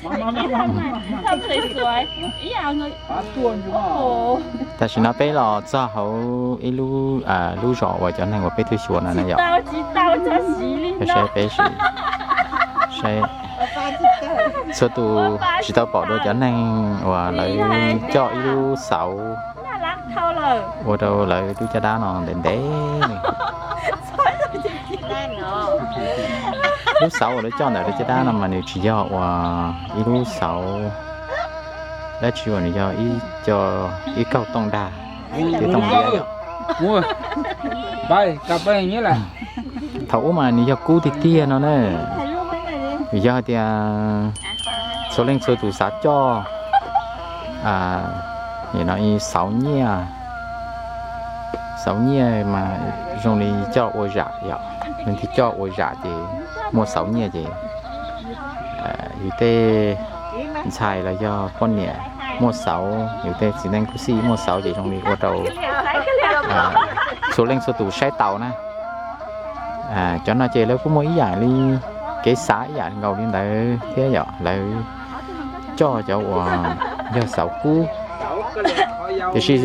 Tam sim no peb los txog hauv ib lub, lub zos uas cov neeg uas peb tuaj xyuas no na yom. Saib peb, saib txhua tus tsis tau pom dua cov neeg uas lawv coj ib lub xauv ua rau lawv lub caj dab no ntev ntev li. Lub xauv uas lawv coj ntawm lub caj dab no mas nws tsis yog uas ib lub xauv dab tsi uas nws yog ib co, ib kauj tooj dag, ib tooj liab. Thaum ub mas nws yog kub tiag tiag no na. Vim yog hais tias txhua leej txhua tus xav coj no xauv nyiaj, xauv nyiaj mas zoo li coj ua zam yom, leej twg coj ua zam ces muaj xauv nyiaj ces yus tej ntxhais los yog poj niam muaj xauv, yus tej txiv neej kub xij muaj xauv ces zoo li ua rau txhua leej txhua tus saib taus na. Cov no ces lawv kuj muaj ib yam li kev xav ib yam nkaus li ntawd thiab yom, lawv coj cov uas yog xauv kub. Tiam sis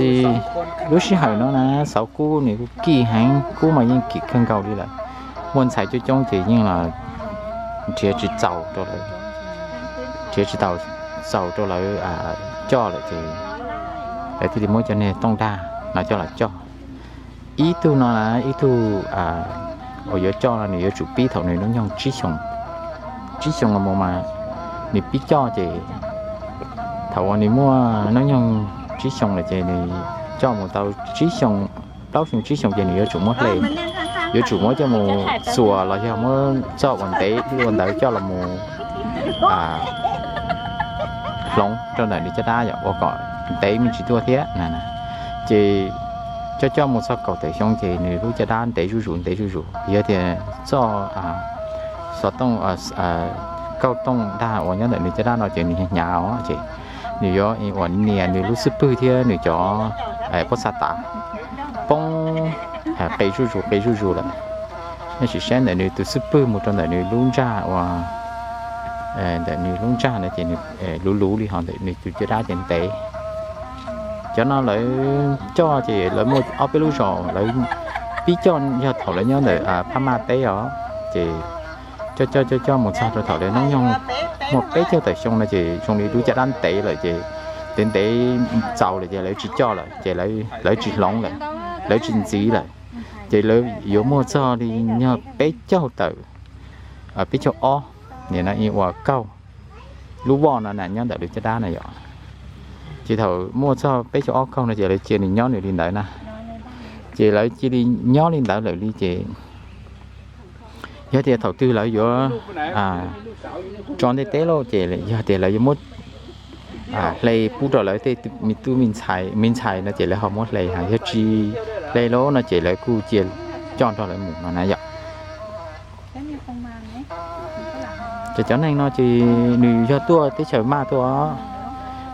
lub sij hawm no na xauv kub nws kuj kim heev, kub mas yeej kim kawg nkaus li lawm. Muaj ntxhais coob coob ces yeej los nrhiav tsis txaus rau lawv, nrhiav tsis tau txaus rau lawv coj lawm ces lawv thiaj li muab cov niag tooj dag no coj los coj. Ib tug no na, ib tug uas yuav coj no nws yuav tsum pib thaum nws hnub nyoog tsib xyoos. Tsib xyoos los mus mas nws pib coj ces thaum uas nws muaj hnub nyoog tsib xyoos lawm ces nws coj mus tau tsib xyoos, plaub xyoos tsib xyoos ces nws yuav tsum muab hle, yuav tsum muab coj mus txuas los yog muab txoj uas ntev ua ntawd coj los mus hloov rau ntawm nws caj dab yom, ua kom ntev me ntsis tuaj thiab na. Ces coj coj mus txog kaum tawm xyoo ces nws lub caj dab ntev zuj zus ntev zuj zus. Yog tias txoj xov tooj, kauj tooj dag uas nyob ntawm nws caj dab no ces nws hnyav hnyav os, ces nws yuav ua nias nws lub xub pwg thiab nws cov pob txha tav poob qis zuj zus qis zuj zus lawm. Nej sim saib ntawm nws tus xub pwg mus rau ntawm nws lub ntsag uas, ntawm nws lub ntsag no ces nws luv luv li, ho ntawm nws tus caj dab ces ntev. Cov no lawv coj ces lawv muaj ob peb lub zos lawv pib coj yog thaum lawv nyob ntawm Phab Maj teb os, ces coj coj coj coj mus txog rau thaum lawv hnub nyoog muaj peb caug tawm xyoo no ces zoo li lub caj dab ntev lawm ces ntev ntev txaus lawm ces lawv tsis coj lawm ces lawv tsis hloov lawm, lawv tsis ntxiv lawm. Ces lawv yuav muaj txog li nyog peb caug tawm, peb caug ob, nim no ua kaug lub voj no na nyob ntawm lub caj dab na yom. Ces thaum muaj txog peb caug ob kaug no ces lawv cia nws nyob nws li ntawd na. Ces lawv cia li nyob li ntawd lawm li ces yog tias thaum twg lawv yuav tso ntiaj teb lauj ces yog tias lawv yuav muab hle pub rau lawv tej me tub me ntxhais no ces lawv ho muab hle, yog tsis hle lauj no ces lawv kuj cia coj nrog lawv mus no na yom. Ces cov neeg no ces nws yog tuaj teb chaws Maj tuaj,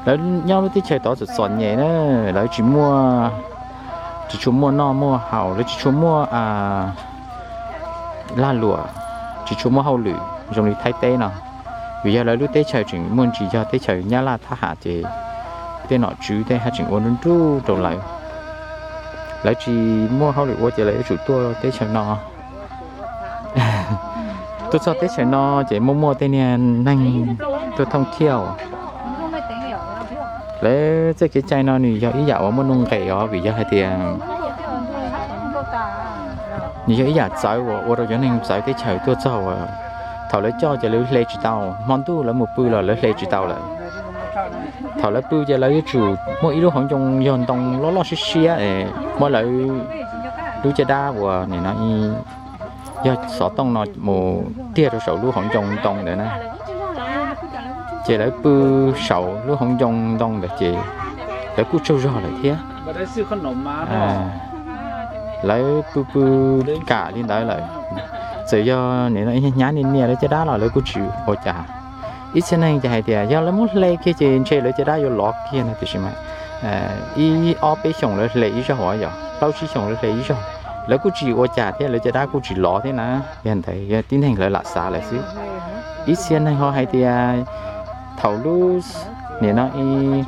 lawv nyob lub teb chaws tod txom txom nyem na, lawv tsis muaj, tsis tshua muaj noj muaj haus, lawv tsis tshua muaj lag luam, tsis tshua muaj hauj lwm zoo li Thaib teb no. Vim yog lawv lub teb chaws tseem muaj ntsis yog teb chaws Nyab Laj thab ham ces tej nom tswv tej haj tseem ua nruj nruj rau lawv. Lawv tsis muaj hauj lwm ua ces lawv yuav tsum tuaj teb chaws no. Tuaj txog teb chaws no ces muaj muaj tej niag neeg tuaj thooj thiaj. Lawv txoj kev cai no nws yog ib yam uas muaj nuj nqes os, vim yog hais tias nws yog ib yam txawv uas ua rau cov neeg txawv teb chaws tuaj txog uas thaum lawv coj ces lawv hle tsis tau, hmo ntuj lawv mus pw los lawv hle tsis tau lawm. Thaum lawv pw ces lawv yuav tsum muaj ib lub hauv ncoo yog ntoo loj loj siab siab, muab lawv lub caj dab uas nim no yog xov tooj no mus tiag rau saum lub hauv ncoo ntoo ntawd na. Ces lawv pw saum lub hauv ncoo ntoo ntawd ces lawv kuj tsaug zog lawm thiab. Lawv pw pw kam li ntawd lawm, txawm yog nim no hnyav hnyav niaj niaj lawv caj dab los lawv kuj tsis ua cas. Ib txhia neeg ces hais tias yog lawv muab hle kiag ces ntshe lawv caj dab yuav lov kiag no, tiam sis mas ib ob peb xyoos lawv hle ib zaug os, yog plaub tsib xyoos lawv hle ib zaug, lawv kuj tsis ua cas thiab, lawv caj dab kuj tsis lov thiab na. Yog ntawd yog tib neeg lawv lam xav lawm xwb. Ib txhia neeg ho hais tias Thaum lub, nim no ib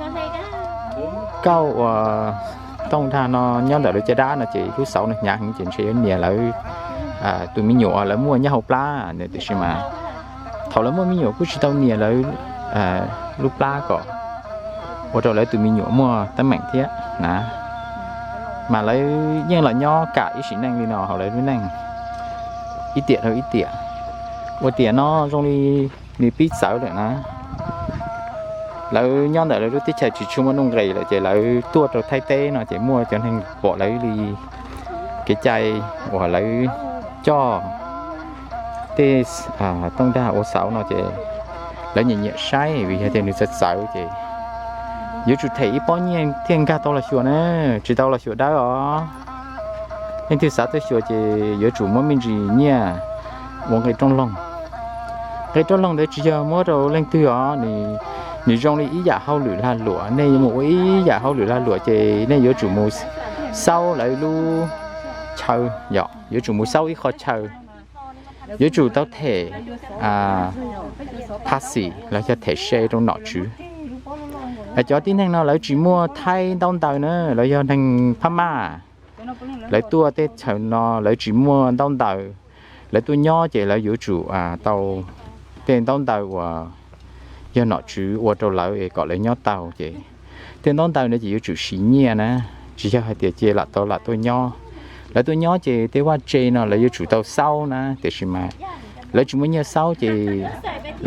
kauj uas tooj dag no nyob ntawm lawv caj dab no ces lub xauv no hnyav heev ces ntshe yuav nias lawv tus me nyuam uas lawv muaj nyob hauv plab na. Tiam sis mas thaum lawv muaj me nyuam kuj tsis tau nias lawv lub plab kom ua rau lawv tus me nyuam muaj teeb meem thiab na. Mas lawv yeej los nyob kam ib sim neej li no hauv lawv lub neej ib tiam dhau ib tiam. Ua tiam no zoo li nws pib txawv lawm na. Lawv nyob ntawm lawv lub teb chaws tsis tshua muaj nuj nqis lawm ces lawv tuaj rau Thaib teb no ces muaj cov neeg pom lawv li kev cai uas lawv coj tej tooj dag ua xauv no ces lawv nyiam nyiam saib vim yog tias nws txawv txawv ces yuav tsum them ib pob nyiaj thiaj nkag tau los xyuas na. Tsis tau los xyuas dawb os. Leej twg xav tuaj xyuas ces yuav tsum muab me ntsis nyiaj ua nqe rooj loog. Nqe rooj loog ntawd tsis yog muab rau leej twg os, nws zoo li ib yam hauj lwm lag luam. Nej yuav mus ua ib yam hauj lwm lag luam ces nej yuav tsum mus xaub lawv lub chaw, yog yuav tsum mus xaub ib qho chaw. Yuav tsum tau them phas xis los yog them se rau nom tswv. Cov tib neeg no lawv tsis muaj thaib ntaub ntawv na, lawv yog neeg Phab Maj. Lawv tuaj teb chaws no lawv tsis muaj ntaub ntawv. Lawv tuaj nyob ces lawv yuav tsum tau tej ntaub ntawv uas yog nom tswv ua rau lawv es kom lawv nyob tau ces tej ntaub ntawv no ces yuav tsum siv nyiaj na, tsis yog hais tias ces lam tau lam tuaj nyob. Lawv tuaj nyob ces tej vaj tse no lawv yuav tsum tau xaub na, tiam sis mas lawv tsis muaj nyiaj xaub ces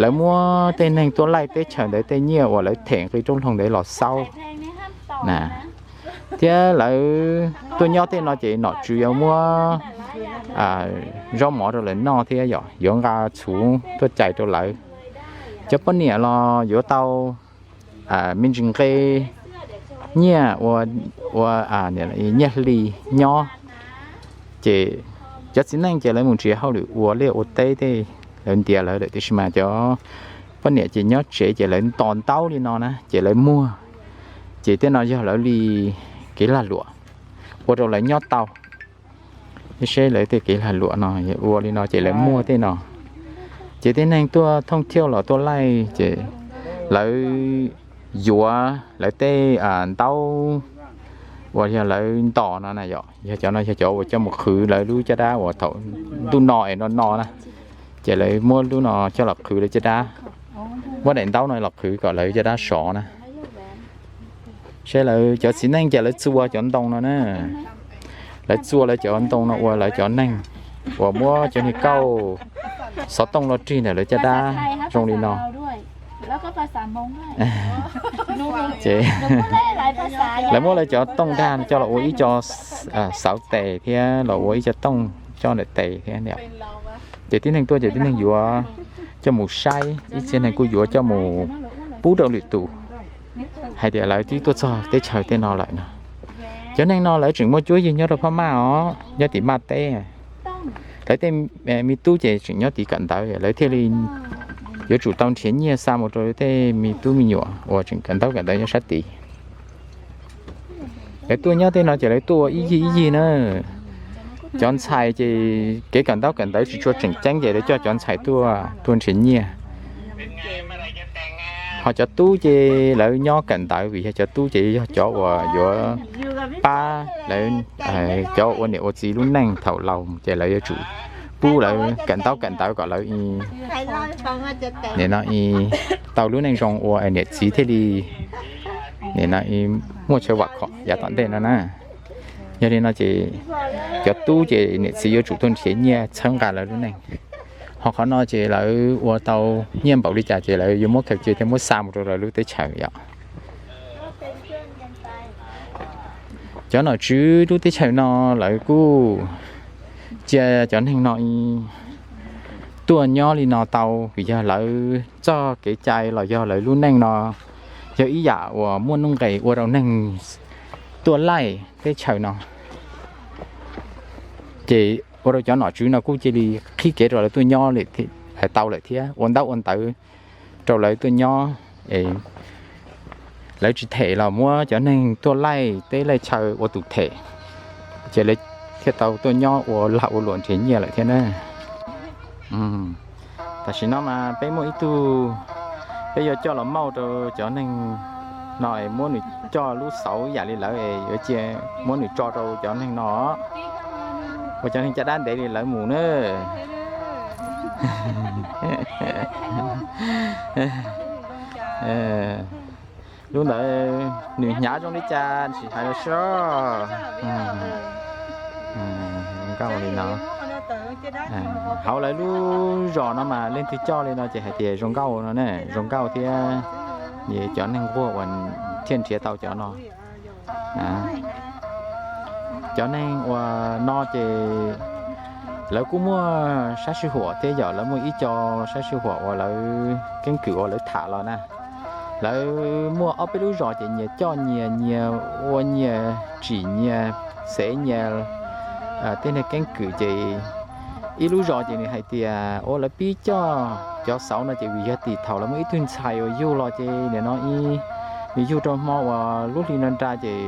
lawv muab tej neeg tuaj laij teb chaws ntawd tej nyiaj uas lawv them nqi rooj loog ntawd los xaub na. Thiab lawv tuaj nyob tej no ces nom tswv yuav muab zaub mov rau lawv noj thiab yog yuav nqa txhuv tuaj cais rau lawv. Cov poj niam los yuav tau me ntsis nqe nyiaj ua nyiaj hli nyob. Ces cov txiv neej ces lawv mus nrhiav hauj lwm ua liaj ua teb tej, lawv ntiav lawv lawm, tiam sis mas cov poj niam ces nyob tsev ces lawv nto ntaub li no na ces lawv muag. Ces tej no yog lawv li kev lag luam ua rau lawv nyob tau. Seb lawv tej kev lag luam no ua li no ces lawv muag tej no. Ces tej neeg tuaj thooj thiauj los tuaj laij ces lawv yuav lawv tej ntaub uas yog lawv nto no na, yog cov no yog cov uas coj mus qhwv lawv lub caj dab uas thaum ntuj no es no no na, ces lawv muab lub no coj los qhwv lawv caj dab, muab daim ntaub no los qhwv kom lawv caj dab sov na. Seb lawv cov txiv neej ces lawv txua cov ntoo no na, lawv txua lawv cov ntoo no ua lawv cov neeg uas muab cov niag kauj xov tooj los rig ntawm lawv caj dab zoo li no. Ces lawv muab lawv cov tooj dag coj los ua ib co xauv tes thiab los ua ib co tooj coj ntawm tes thiab. Ces tib neeg tuaj ces tib neeg yuav coj mus saib, ib txhia neeg kuj yuav coj mus pub rau lwm tus hais tias lawv twb tuaj txog teb chaws tej no lawm no. Cov neeg no lawv tseem muaj cuab yig nyob rau Phab Maj os, nyob tim Maj teb. Lawv tej me tub ces tseem nyob tim kawm ntawv, lawv thiaj li yuav tsum tau nrhiav nyiaj xa mus rau tej me tub me nyuam uas tseem kawm ntaub kawm ntawv nyob sab tid. Lawv tuaj nyob tej no ces lawv tuaj ib yig ib yig na. Cov ntxhais ces kev kawm ntaub kawm ntawv tsis tshua tseem ceeb ces lawv coj cov ntxhais tuaj, tuaj nrhiav nyiaj. Ho cov tub ces lawv nyob kawm ntawv vim yog cov tub ces yog cov uas yuav pab lawv, cov ua niam ua txiv lub neej thaum laus ces lawv yuav tsum pub lawv kawm ntaub kawm ntawv kom lawv nim no tau lub neej zoo ua niam txiv thiaj li nim no muaj chaw vam khom yav tom ntej no na. Yog li no ces cov tub ces niam txiv yuav tsum tuaj nrhiav nyiaj txhawb nqa lawv lub neej. Ho qhov no ces lawv ua tau nyiaj npaum li cas ces lawv yuav muab khaws cia thiab muab xa mus rau lawv lub teb chaws yom. Cov nom tswv lub teb chaws no lawv kuj cia cov neeg no tuaj nyob li no tau vim yog lawv txoj kev cai los yog lawv lub neej no yog ib yam uas muaj nuj nqis ua rau neeg tuaj laij teb chaws no. Ces ua rau cov nom tswv no kuj cia li qhib kev rau lawv tuaj nyob tau lawm thiab ua ntaub ua ntawv rau lawv tuaj nyob. Lawv tsis them los muab cov neeg tuaj laij teb laij chaw ua tus them, ces lawv thiaj tau tuaj nyob ua lag ua luam nrhiav nyiaj lawm thiab na. Tam sim no mas peb muaj ib tug Peb yuav coj los mauj rau cov neeg no es muab nws coj lub xauv ib yam li lawv es yuav cia muab nws tso rau cov neeg no, ua cov neeg caj dab ntev li lawv mus na. Lub ntawd nws hnyav zoo li cas sim hais los seb. Zoo nkauj li no. Hauv lawv lub zos no mas leej twg coj li no ces hais tias zoo nkauj no ne, zoo nkauj thiab. Cov neeg nquag uas thiaj nrhiav tau cov no. Cov neeg uas no ces lawv kuj muaj sab sij huam thiab yom, lawv muaj ib co sab sij huam uas lawv keeb kwm uas lawv tham los na. Lawv muaj ob peb lub zos ces nyias coj nyias, nyias ua nyias tsim nyias xev nyias tej neeg keeb kwm ces ib lub zos ces nws hais tias ua lawv pib coj cov xauv no ces vim yog tim thaum lawv muaj ib tug ntxhais uas yug los ces nim no ib, nws yug rau hmo uas lub hli no nra ces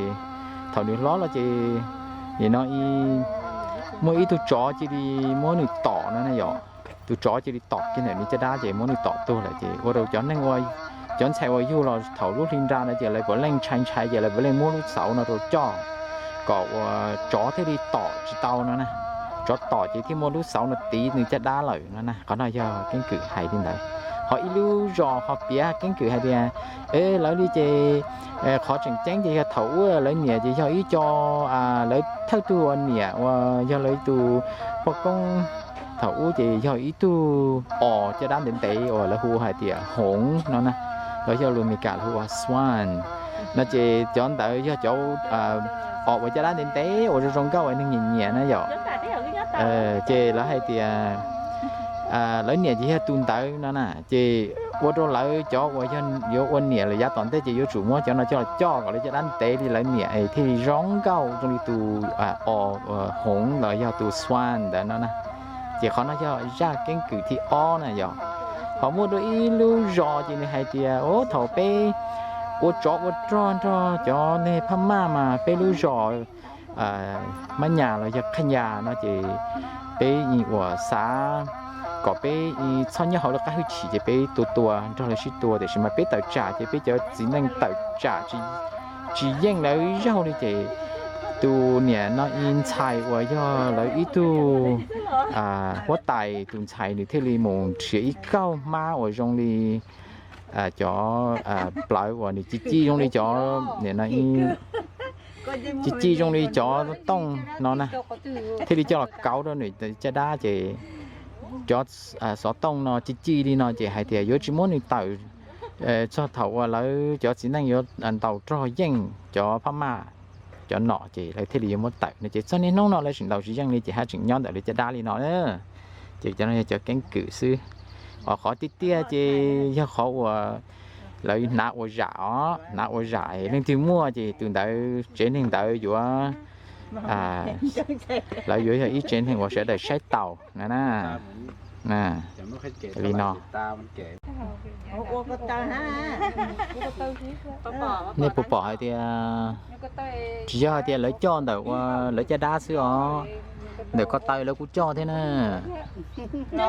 thaum nws hlob los ces nim no ib, muaj ib tug tsov cia li muab nws tom no na yom. Tus tsov cia li tom kiag ntawm nws caj dab ces muab nws tom tuag lawm ces ua rau cov neeg ua, cov ntxhais uas yug los thaum lub hli nra no ces lawv puav leej ntshai ntshai ces lawv puav leej muab lub xauv no rau coj kom uas tsov thiaj li tom tsis tau no na. Tsov tom ces thiaj muaj lub xauv no tiv nws caj dab lawm no na. Qhov no yog keeb kwm hais li ntawd. Ho ib lub zos ho piav keeb kwm hais tias, e, lawv li ces qhov tseem ceeb ces yog thaum ub lawv niam ces yog ib co, lawv thawj tug uas niam uas yog lawv tus poj koob thaum ub ces yog ib tug os caj dab ntev ntev uas lawv hu hais tias hoov no na, los yog lus Meskas lawv hu ua swan no ces cov ntawd yog cov os uas caj dab ntev ntev uas zoo zoo nkauj uas neeg nyiam nyiam na yom. Ces lawv hais tias lawv niam ces yog tus ntawd no na ces ua rau lawv cov uas yog yuav ua niam lawm yav tom ntej ces yuav tsum muab cov no coj los coj kom lawv caj dab ntev li lawv niam es thiaj li zoo nkauj zoo li tus os hoov los yog tus swan ntawd no na. Ces qhov no yog zaj keeb kwm thib ob na yom. Ho muaj dua ib lub zos ces nws hais tias, o, thaum peb ua tsov ua rog nrog cov neeg Phab Maj mas peb lub zos Mab Nyas los yog Qhaj Nyas no ces peb ua xav kom peb txhob nyob hauv lawv qab hwj chim ces peb tua tua nrog lawv sib tua tiam sis mas peb tawm tsam ces peb cov txiv neej tawm tsam tsis yeej lawv zaug li ces tus niam no ib ntxhais uas yog lawv ib tug huab tais tus ntxhais nws thiaj li mus nrhiav ib kauj hmab uas zoo li cov plawv uas nws ci ci zoo li cov niam no ci ci zoo li cov tooj no na, thiaj li coj los kauv rau nws caj dab ces cov xov tooj no ci ci li no ces hais tias yuav tsis muab nws tawm txog thaum uas lawv cov txiv neej yuav ntaus rog yeej cov Phab Maj cov nom ces lawv thiaj li yuav muab tawm no ces txog niaj hnub no lawv tseem ntaus tsis yeej li ces haj tseem nyob ntawm lawv caj dab li no. Ces cov no yog cov keeb kwm xwb. Ho qhov tiag tiag ces yog qhov uas lawv hnav ua zam os, hnav ua zam leej twg muaj ces tus ntawd tsev neeg ntawd yuav, lawv yuav yog ib tsev neeg uas sawv daws saib taus na. Li no. Nej puas pom hais tias tsis yog hais tias lawv coj ntawm ua lawv caj dab xwb os, ntawm ko taw lawv kuj coj thiab na.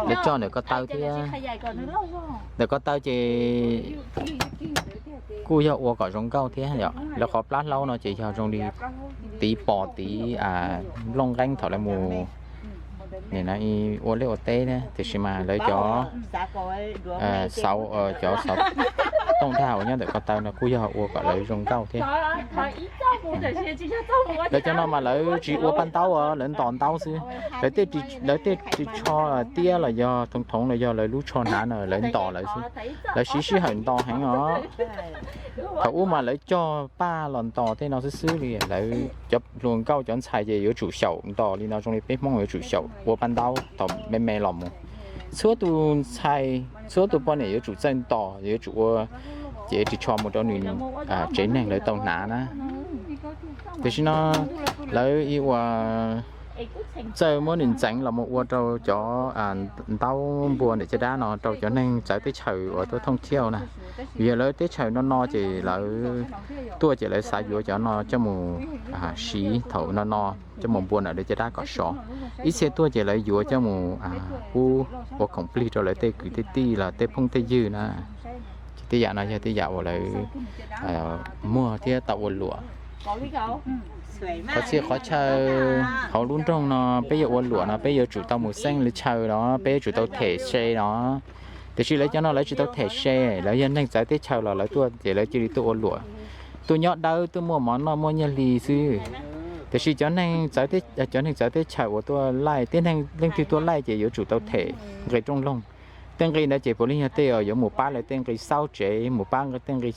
Lawv coj ntawm ko taw thiab. Ntawm ko taw ces kuj yog ua kom zoo nkauj thiab yom. Lawv qhov plab hlaub no ces yog zoo li tiv pos tiv nplooj nqeeb thaum lawv mus ua liaj ua teb thiab, tiam sis mas lawv cov xauv, cov xauv tooj dag uas nyob ntawm ko taw no kuj yog ua kom lawv zoo nkauj thiab. Lawv cov no mas lawv tsis ua paj ntaub os, lawv ntos ntaub xwb. Lawv tej ris tsho tiab los yog thoov thoov los yog lawv lub tsho hnav no lawv ntos lawv xwb. Lawv siv sij hawm ntos heev os. Thaum ub mas lawv cog paj los ntos tej no xwb xwb li. Lawv cov hluas nkauj cov ntxhais ces yuav tsum xyaum ntos li no zoo li peb Hmoob yuav tsum xyaum ua paj ntaub thaum me me los mus. Txhua tus ntxhais txhua tus poj niam yuav tsum txawj ntos, yuav tsum ua cev ris tsho mus rau nws tsev neeg lawv tau hnav na. Tiam sis no lawv ib ua txawj muab nws ntxeev los mus ua rau cov ntaub npua ntawm caj dab no rau cov neeg txawv teb chaws uas tuaj thooj thiauj na. Vim yog lawv teb chaws no no ces lawv tuaj ces lawv xav yuav cov no coj mus siv thaum no no, coj mus npua ntawm lawv caj dab kom sov. Ib txhia tuaj ces lawv yuav coj mus pub ua khoom plig rau lawv tej kwv tej tij los tej phooj tej ywg na. Ces Tej yam no yog tej yam uas lawv muag thiab tau ua luam. Qhov txhia qhov chaw hauv lub nroog no peb yuav ua luam no peb yuav tsum tau mus xeeb lawv chaw no, peb yuav tsum tau them se no. Tiam sis lawv cov no lawv tsis tau them se, lawv yog neeg txawv teb chaws los lawv tuaj ces lawv cia li tuaj ua luam, tuaj nyob dawb, tuaj muaj mov noj muaj nyiaj hli xwb. Tiam sis cov neeg txawv teb, cov neeg txawv teb chaws uas tuaj laij, tej neeg leej twg tuaj laij ces yuav tsum tau them nqi rooj loog. Tej nqi ntawd ces puav leej yog tej uas yuav mus pab lawv tej nqi xauj tsev, mus pab tej nqi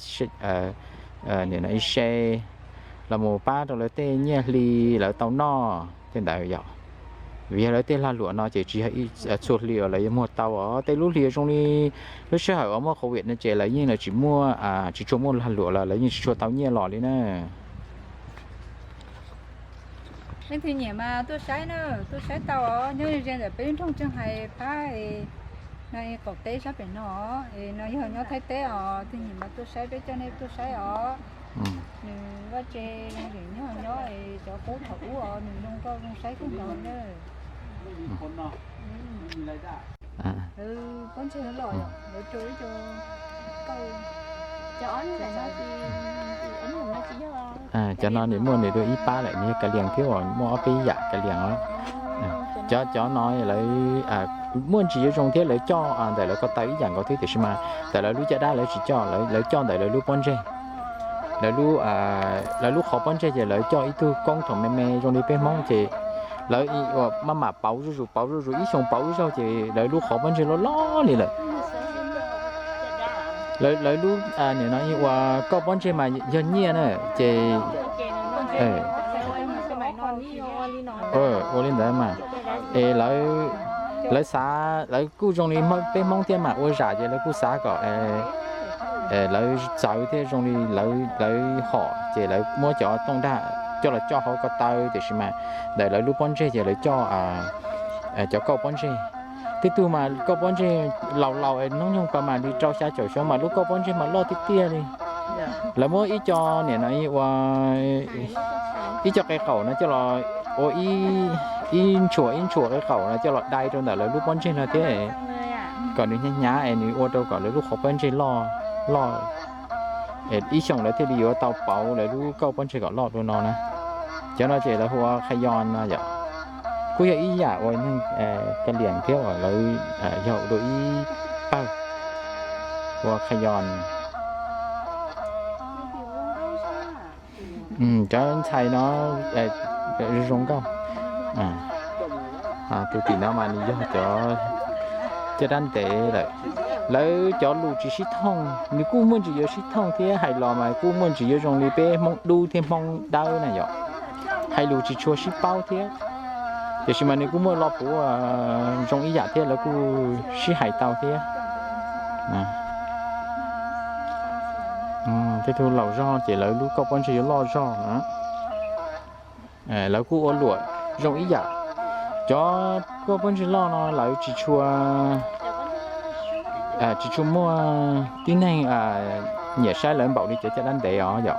se, los mus pab rau lawv tej nyiaj hli lawv tau noj tej ntawd yom. Vim yog lawv tej lag luam no ces tsis yog txhua hli uas lawv yuav muag tau os. Tej lub hli zoo li lub sij hawm uas muaj COVID no ces lawv yeej tsis muaj, tsis tshua muaj lag luam los lawv yeej tsis tshua tau nyiaj los li na. Leej twg nyiam mas tuaj saib na, tuaj saib tau os. Nyob ze ntawm peb lub nroog Tseej Hais phab no qaum teb sab pem no, no yog nyob Thaib teb os. Twg nyiam mas tuaj saib, peb coj nej tuaj saib os. Nws vaj tse zoo nyob nyob, cov qub thaum ub os nws zoo nkauj zoo saib kawg nkaus na. Pob ntseg loj, lawv rau ib co. Cov no nws muaj nws dua ib pab lawm, nws yog ka lias thiab uas muaj ob peb yam ka lias os. Cov, cov no lawv muaj ntsis yuav zoo thiab lawv coj ntawm lawv ko taw ib yam nkaus thiab tiam sis mas ntawm lawv lub caj dab lawv tsis coj, lawv coj ntawm lawv lub pob ntseg. Lawv lub, lawv lub qhov pob ntseg ces lawv coj ib tug koob thaum me me zoo li peb Hmoob ces lawv ua maj mam pauv zuj zus pauv zuj zus ib xyoos pauv ib zaug ces lawv lub qhov pob ntseg loj loj li lawm. Lawv lub, nim no ua kauj pob ntseg mas yog nyiaj na ces ua li ntawd mas es lawv xav, lawv kuj zoo li peb Hmoob thiab mas ua zam ces lawv kuj xav kom lawv txawv thiab zoo li lawv hom ces lawv muab cov tooj dag coj los coj hauv ko taw tiam sis mas ntawm lawv lub pob ntseg ces lawv coj cov kauj pob ntseg. Tej tug mas kauj pob ntseg laus laus hnub nyoog pas mam li rau xya caum xyoo mas lub kauj pob ntseg mas loj tiag tiag li. Lawv muab ib co nim no ua ib co qe qaum no coj los ua ib ntshuam ib ntshuam qe qaum no coj los dai rau ntawm lawv lub pob ntseg no thiab kom nws hnyav hnyav es nws ua rau kom lawv lub qhov pob ntseg loj loj. Ib xyoos lawv thiaj li yuav tau pauv lawv lub kauj pob ntseg kom loj dua no na. Cov no ces lawv hu ua khayon no yom. Kuj yog ib yam uas neeg ka lias thiab uas lawv yog ua dua ib pawg ua khayon. Cov ntxhais no zoo nkauj. Tus tim no mas nws yog cov caj dab ntev lawm. Lawv cov lus tsis sib thooj, nws kuj muaj ntsis yuav sib thooj thiab hais los mas kuj muaj ntsis yuav zoo li peb Hmoob dub thiab Hmoob dawb na yom. Hais lus tsis tshua sib paub thiab. Tiam sis mas nws kuj muaj lo puav zoo ib yam thiab lawv kuj sib hais tau thiab. Tej tug laus zog ces lawv lub kauj pob ntseg yuav loj zog na. Lawv kuj ua luam zoo ib yam. Cov kauj pob ntseg loj no lawv tsis tshua, tsis tshua muaj tib neeg nyiam saib lawv npaum li cov caj dab ntev os yom.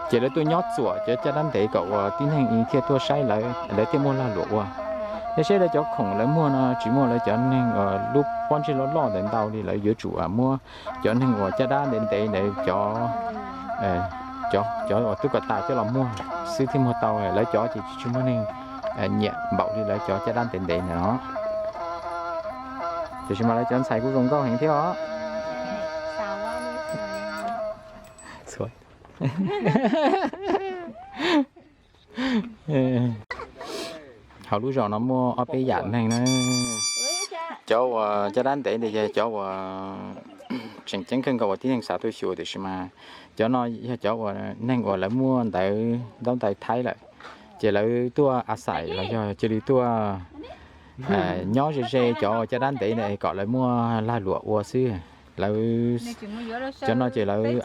Ces lawv tuaj nyob txuam cov caj dab ntev kom uas tib neeg thiaj tuaj saib lawv, lawv thiaj muaj lag luam ua. Yog saib lawv cov khoom lawv muag no tsis muaj lawv cov neeg lub pob ntseg loj loj ntawd ntau li, lawv yuav tsum muab cov neeg uas caj dab ntev ntev ntawd cov, cov uas twb kom tas coj los muag xwb thiaj muag tau. Lawv cov ces tsis muaj neeg nyiam npaum li lawv cov caj dab ntev ntev ntawd no. Tiam sis mas lawv cov ntxhais kuj zoo nkauj heev thiab os. Hauv lub zos no muaj ob peb yam neeg na. Cov uas caj dab ntev ntawd yog cov uas tseem ceeb kawg nkaus uas tib neeg xav tuaj xyuas, tiam sis mas cov no yog cov uas neeg uas lawv muaj ntawv ntaub ntawv Thaib lawm, ces lawv tuaj a xais los yog cia li tuaj nyob ze ze cov caj dab ntev ntawd kom lawv muaj lag luam ua xwb. Lawv, cov no ces lawv,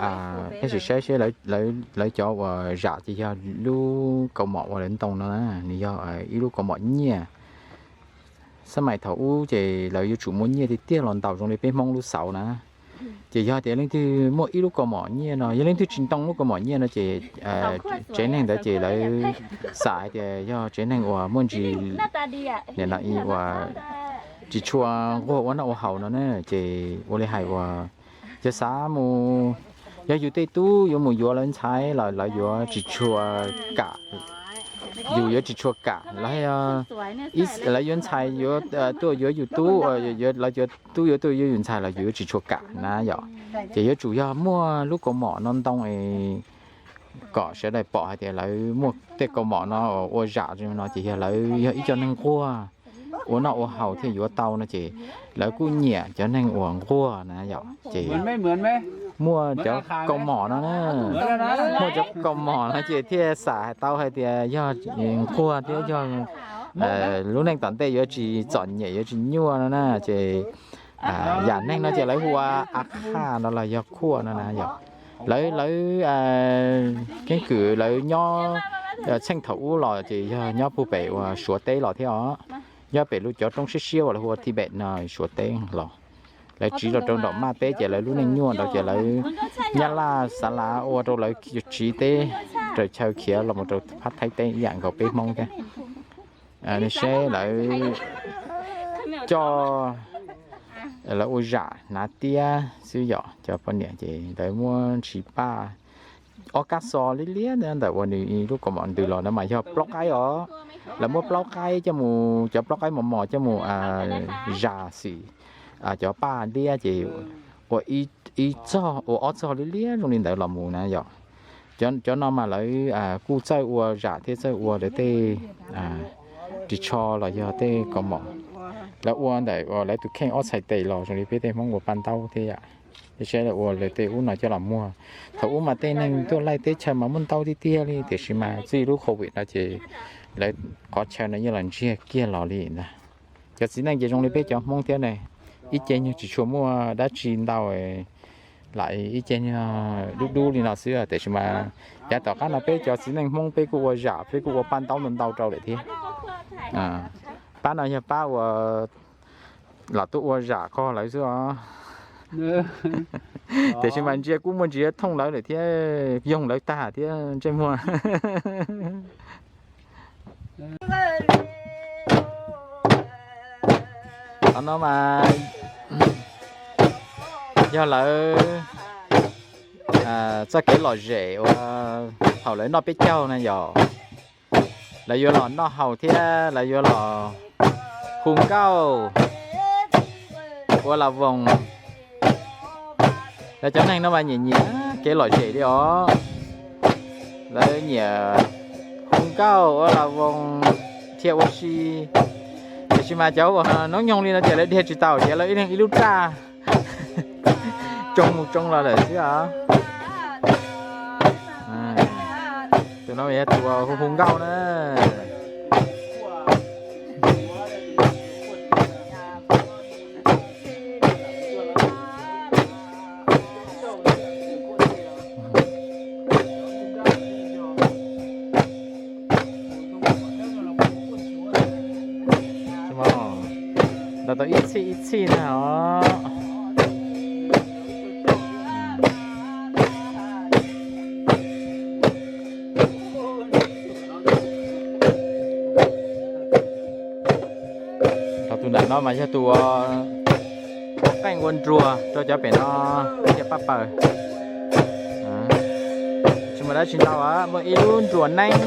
tab sis saib seb lawv cov uas zam ces yog lub kaus mom uas lawv ntoo no na, nws yog ib lub kaus mom nyiaj. Xab mais thaum ub ces lawv yuav tsum muaj nyiaj tiag tiag los ntaus zoo li peb Hmoob lub xauv na. Ces yog tias leej twg muaj ib lub kaus mom nyiaj no, yog leej twg tsis ntoo lub kaus mom nyiaj no ces tsev neeg ntawd ces lawv xam hais tias yog tsev neeg uas muaj ntsis, nim no ib uas tsis tshua nquag ua noj ua haus no na, ces ua li hais uas Yog xav mus, yog yus tej tub yuav mus yuav lawv ntxhais los lawv yuav tsis tshua kam, yus yuav tsis tshua kam. Lawv, lawv yuav ntxhais yuav tuaj yuav yus tub, lawv yuav tub yuav tuaj yuav yus ntxhais los yus yuav tsis tshua kam na yom. Ces yuav tsum yog muaj lub kaus mom no ntoo kom sawv daws pom hais tias lawv muaj tej kaus mom no ua zam no ces yog lawv yog ib co neeg nquag ua noj ua haus thiaj yuav tau no ces lawv kuj nyiam cov neeg uas nquag na yom. Ces muaj cov kaus mom no na, muaj cov kaus mom no ces thiaj xam tau hais tias yog nquag thiab yog lub neej tom ntej yuav tsis txom nyem yuav tsis nyuaj no na ces yam neeg no ces lawv hu ua a qhaj no los yog khuaj no na yom. Lawv, lawv keeb kwm lawv nyob txheej thaum ub los ces yog nyob puag pem uas Suav teb los thiab os. Nyob pem lub cov roob siab siab uas lawv hu ua Tibet no Suav teb los. Lawv tsiv los rau nram maj teb ces lawv lub neej nyuaj ntawd ces lawv nyab laj xav lav ua rau lawv tsiv teb raws chaw khiav los mus rau phab Thaib teb ib yam nkaus peb Hmoob thiab. Nej saib lawv coj, lawv ua zam hnav tiab xwb yom. Cov poj niam ces lawv muab ntsis paj, ob kab xo liab liab ntawm uas nws lub kaus mom ntws los no mas yog plaub qaib os. Lawv muab plaub qaib coj mus, cov plaub qaib mos mos coj mus zam xim cov paj liab ces ua ib txog ua ob txog liab liab zoo li ntawd los mus na yom. Cov no mas lawv kuj txawj ua zam thiab txawj ua lawv tej ris tsho los yog tej kaus mom. Lawv ua ntawm uas lawv tus kheej ob txhais tes los zoo li peb tej Hmoob ua paj ntaub thiab yom. Tej saib lawv ua lawv tej ub no coj los muag. Thaum ub mas tej neeg tuaj laij teb chaws mas muaj ntau tiag tiag li tiam sis mas txij lub covid no ces lawv qhov chaw no yeej los ntsiag kiag los li ntag. Cov txiv neej ces zoo li peb cov Hmoob thiab ne, ib ce nyuag tsis tshua muaj dab tsi ntau lam ib ce nyuag dub dub li no xwb tiam sis mas yav tom qab no peb cov txiv neej Hmoob peb kuj ua zam peb kuj ua paj ntaub ntau ntau rau lawm thiab. Pab no yog pab uas los tuaj ua zam qog lawv xwb os. Tiam sis mas ntsia kuj muaj ntsis thooj lawv lawm thiab, yoog lawv tag thiab ntsej muag. Qhov no mas yog lawv txoj kev lom zem uas thaum lawv noj peb caug na yom. Lawv yuav los noj haus thiab lawv yuav los hu nkauj ua la voos. Lawv cov neeg no mas nyiam nyiam kev lom zem li os. Lawv nyiam hu nkauj ua la voos, dhia ua si. Tiam sis mas cov uas hnub nyoog li no ces lawv dhia tsis tau ces lawv ib leeg ib lub raj tsoo mus tsoo los lawm xwb os. Tus no yog tus hu hu nkauj na. Ntau tau ib txhij ib txhij ntag os. Rau tus ntawm no mas yog tus ua qeej ua nruas rau cov pem no dhia paj paws. Tsis muaj dab tsi ntau, muaj ib lub nruas neeb,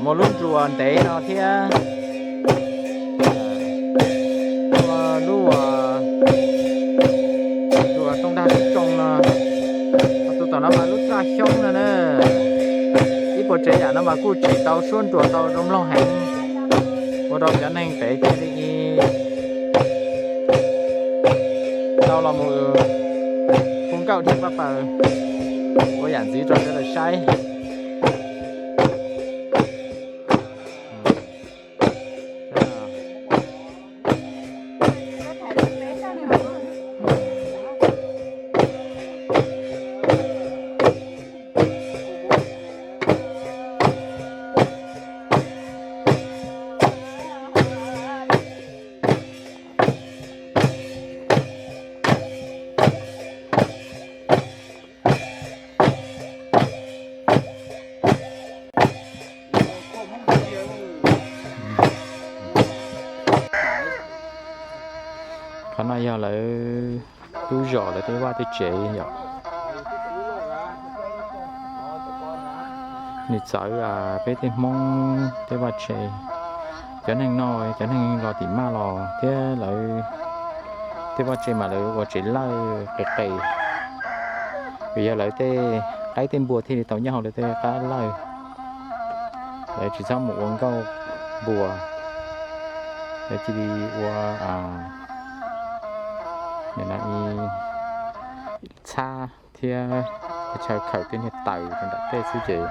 muaj lub nruas ntev no thiab. Muaj lub, nruas tooj dag tsoo no. Tus tom no mas lub raj xyoob no na. Ib puas tsev yam no mas kuj tsim tau suab nruas tau zoo mloog heev, ua rau cov neeg pem cia li tau los mus hu nkauj dhia paj paws ua yam ntxwv rau sawv daws saib. zos lawv tej vaj tej tsev yom. Nws txawv peb tej Hmoob tej vaj tse. Cov neeg no, cov neeg los tim maj los thiab lawv tej vaj tse mas lawv ua tsev lawj qis qis, vim yog lawv tej qaib tej npua thiaj li tau nyob hauv lawv tej qab lawj. Lawv tsis txhob mus ua nkauj npua, lawv cia li ua txhab thiab chaw khaws tej niag taws rau nram tej xwb ces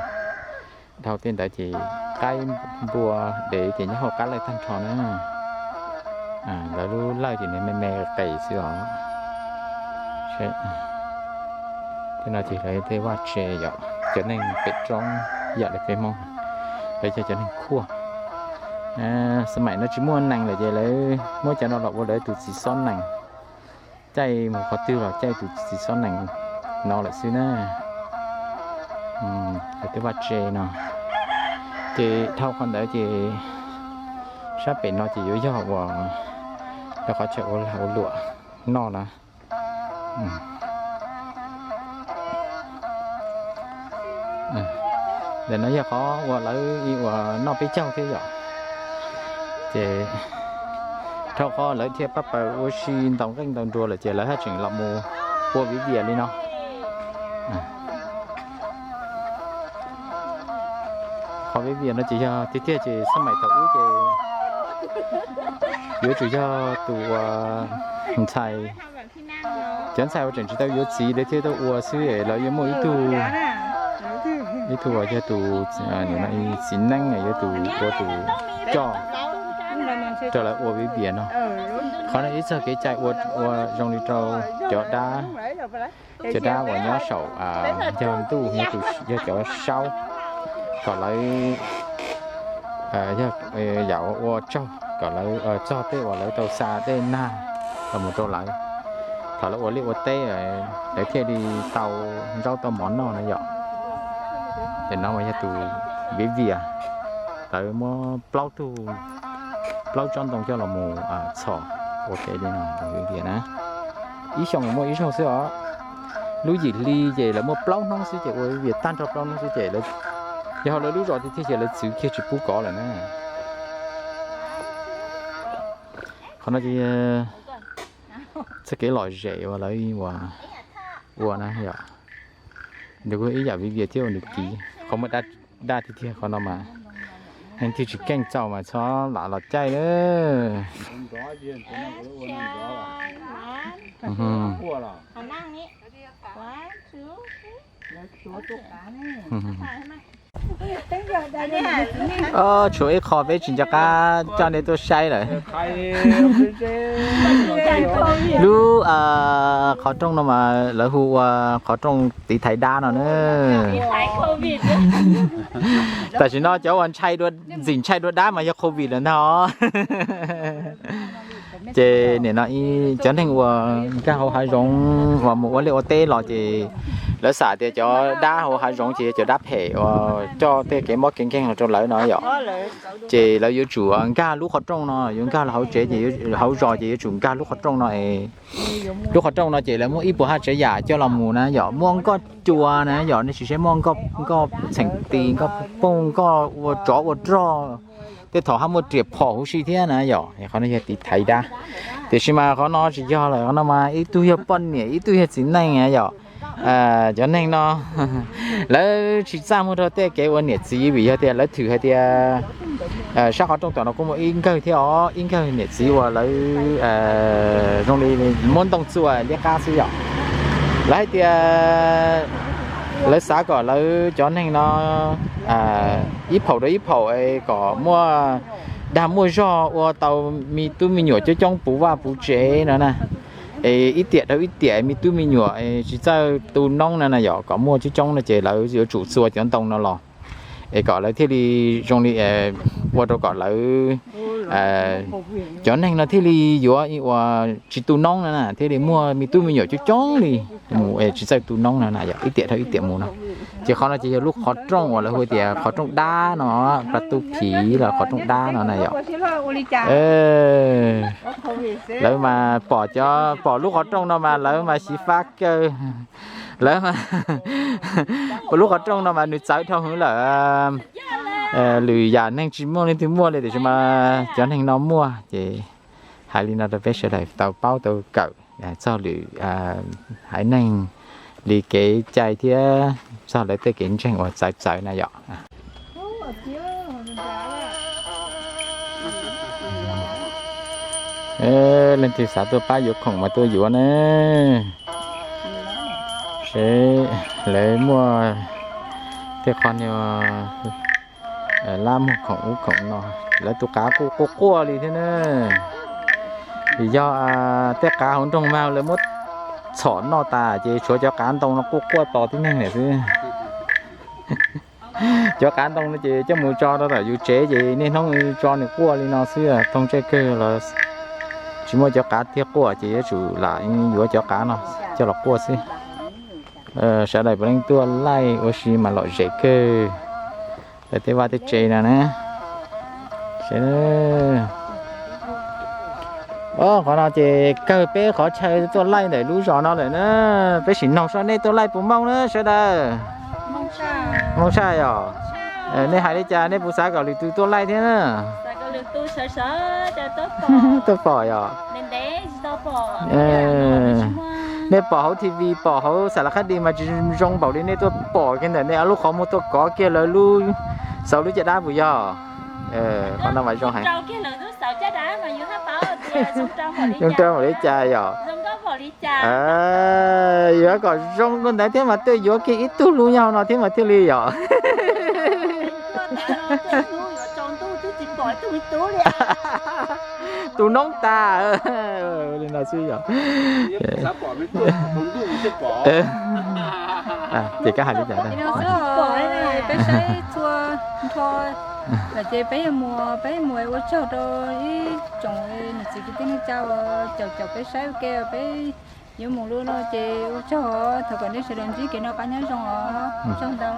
dhau tej ntawd ces qaib npua dev ces nyob hauv qab lawj tag nrho na. Lawv lub lawj ces nws me me qis xwb os. Tej no ces lawv tej vaj tse yom, cov neeg pem roob yam li peb Hmoob, lawv yog cov neeg khuaj. Xab maim no tsis muaj nees lawm ces lawv muab cov no los ua lawv tus txiv xob nees. Caij mus qhov twg los caij tus txiv xob nees no lawm xwb na. Lawv tej vaj tse no ces dhau qhov ntawd ces sab pem no ces yuav yog uas lawv qhov chaw ua lag ua luam noj na. Ntawm no yog qhov uas lawv ua noj peb caug thiab yom. Ces dhau qhov lawv thiaj pab paws ua si ntaus nqeej ntaus nruas lawm ces lawv haj tseem los mus ua viv vias li no. Qhov viv vias no ces yog tiag tiag ces xab maim thaum ub ces yuav tsum yog tus uas ntxhais, cov ntxhais uas tseem tsis tau yuav txiv lawv thiaj tau ua xwb es lawv yuav muaj ib tug, ib tug uas yog tus txiv neeb yuav tus ua tus coj rau lawv ua viv vias no. Qhov no ib txog kev cai ua zoo li rau cov dab, cov dab uas nyob saum yog ntuj, yog cov saub, kom lawv yog yam ua tsaug kom lawv txog tej uas lawv tau xa tej nag los mus rau lawv, thaum lawv ua liaj ua teb lawv thiaj li tau zaub tau mov noj na yom. Ces no mas yog tus viv vias, lawv muab plaub tug, plaub tsob ntoo coj los mus txhos ua ke li no viv vias na. Ib xyoos muaj ib zaug xwb os. Lub yim hli ces lawv muaj plaub hnub xwb ces ua viv vias tag nrho plaub hnub xwb ces yog hauv lawv lub zos tiag tiag ces lawv txwv kiag tsis pub kov lawm na. Qhov no ces txoj kev lom zem uas lawv ua na yom. Nws kuj ib yam viv vias thiab ua nws kiv, qhov muaj dab tiag tiag qhov no mas neeg twg tsis keej txaus mas txhob lam los caij na. Tshuav ib qho peb tsis nco qab coj nej tuaj saib lawm. Lub qhov rooj no mas lawv hu ua qhov rooj tiv thaiv dab no na. Tam sim no cov uas ntxim ntshai dua dab mas yog covid lawm ntag os. Ces nim no cov neeg uas nkag hauv hav zoov uas mus ua liaj ua teb los ces lawv xam tias cov dab hauv hav zoov ces yog cov dab phem uas coj tej kev mob kev nkeeg los rau lawv no yom. Ces lawv yuav tsum nkag lub qhov rooj no, yuav nkag los hauv tsev ces, hauv zos ces yuav tsum nkag lub qhov rooj no. Lub qhov rooj no ces lawv muaj ib puas haj tsav yam coj los mus na yom, muaj nkoj cua na yom, nej sim saib muaj nkoj txheem tis, nkoj pooj, nkoj ua tsov ua rog, tej thaum haj muaj riam phom huv si thiab na yom. Qhov no yog tiv thaiv dab, tiam sis mas qhov no tsis yog lawm, qhov no mas ib tug yog poj niam ib tug yog txiv neej yom. Cov neeg no lawv tsis txaj muag rau tej kev ua niam txiv vim yog tias lawv thwm hais tias sab qhov rooj tom no kuj muaj ib nkawg thiab os, ib nkawg niam txiv uas lawv zoo li muab ntoo txua liab qab xwb yom. Lawv hais tias lawv xav kom lawv cov neeg no ib phaum rau ib phaum kom muaj dag muaj zog ua tau me tub me nyuam coob coob puv vaj puv tsev no na. Es ib tiam dhau ib tiam me tub me nyuam tsis txawj tu noob no na yom, kom muaj coob coob no ces lawv yuav tsum txua cov ntoo no los es kom lawv thiaj li zoo li ua ua rau kom lawv cov neeg no thiaj li yuav ua tsis tu noob no na, thiaj li muaj me tub me nyuam coob coob li mus es tsis txawj tu noob no na yom, ib tiam dhau ib tiam mus no. Ces qhov no ces yog lub qhov rooj uas lawv hu tias qhov rooj dab no, pla tu phiv los qhov rooj dab no na yom. Lawv mas pom cov, pom lub qhov rooj no mas lawv mas xyiv fab kawg. Lawv mas pom lub qhov rooj no mas nws txawv dhau hwv lawm. Lwm yam neeg tsis muaj leej twg muaj li tiam sis mas cov neeg no muaj ces hais li no rau peb sawv daws tau paub tau kawm txog lwm haiv neeg li kev cai thiab txog lawv tej kev ntseeg uas txawv txawv na yom. Leej twg xav tuaj pab yuav khoom mas tuaj yuav na. Seb lawv muaj tej qho nyuag lab muag khoom ub khoom no, lawv tus qav kuj quaj quaj li thiab na. Vim yog tej qav hauv nroog mas lawv muab txhom noj tas ces tshuav cov qav ntoo no quaj quaj tos tib neeg lawm xwb. Cov qav ntoo no ces coj mus tso rau tom yus tsev ces niaj hnub tso nws quaj li no xwb, toog ntsej kawg los tsis muaj cov qav tiag quaj ces yuav tsum lam yuav cov qav no coj los quaj xwb. Sawv daws puav leej tuaj laij ua si mas lom zem kawg. Lawv tej vaj tej tsev no na. Qhov no ces kawg peb qhov chaw tuaj laij ntawm lub zos no lawm na. Peb sim noog seb nej tuaj laij puas mooj na sawv daws. Mooj sai os. Nej hais li cas nej puas xav kom lwm tus tuaj laij thiab na? Tuaj pom yom. Nej pom hauv T V pom hauv xam laj qhab dis mas tsis zoo npaum li nej tuaj pom kiag ntawm nej ob lub qhov muag tuaj kov kiag lawv lub, xaus lub caj dab puas yog? Qhov no mas zoo heev. Zoo rau npaum li cas yom? Yuav kom zoo ntawd thiab mas tuaj yuav kiag ib tug lub nyob hauv no thiab mas thiaj li yom. Tu noob tas li no xwb yom. Ces koj hais li cas? Peb saib txhua nrho lawm ces peb yuav mus, peb yuav mus ua tsaug rau ib tsoom niam txiv kwv tij neej tsa uas caum caum peb saib ua ke, peb yuav mus lawm no ces ua tsaug os, thov kom nej sawv daws ntsib kev noj qab nyob zoo os, ua tsaug ntau.